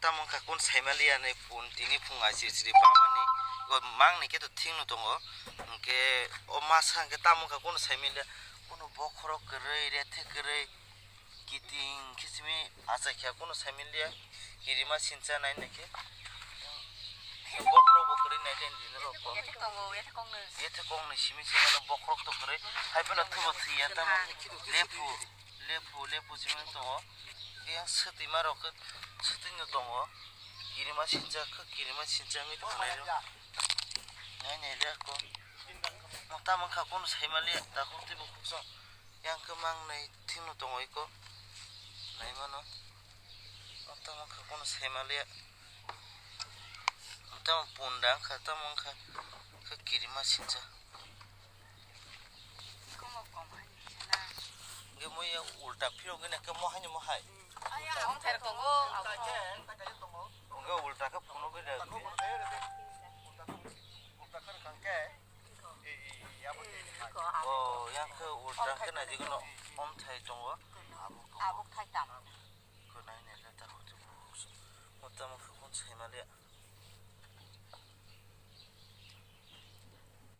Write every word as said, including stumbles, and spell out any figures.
Tamo wngkha kunu saimaliya hinwi pun tini phung aisiri siri bamani. Bo mangni khe to thikno tongo. Hwnkhe o masa hwnkhe tamo wngkha kunu saimaliya. Kunu bokhorok kwrwi, rethek kwrwi, kiting khe simi achai kha kunu saimaliya. Kirima sincha nai nai khe. Bokhorok bo kwrwi nai le nini rok ko. Yethe kongni simi simi bokhorok to kwrwi. Hai phano thubo thwiya tamo. Lephu, lephu, lephu simi tongo. Yang swtwi ma rok khe swtwi no tongo. Kirima sincha khe kirima sincha wngwi tongo nai le. Nai nai le ko. Mota mangkha kunu saimaliya, takhuk tei bukhuk song. Yang khe mang nai thikno tongo iko. Nai mano. Mota mangkha kunu saimaliya. Mota punda wngkha, tamo wngkha. Khe kirima sincha. Hwnkhe mo ya ulta phirogwi na khe mo haino mo hai. Aya, ang ther tongo, abo. Hwnkhe ulta khe phunugwi na. O, yang khe ulta khe na jigno om thai tongo. Abo thai tam. Khe nai nai le ta khuti bo. Mota mangkha kunu saimaliya.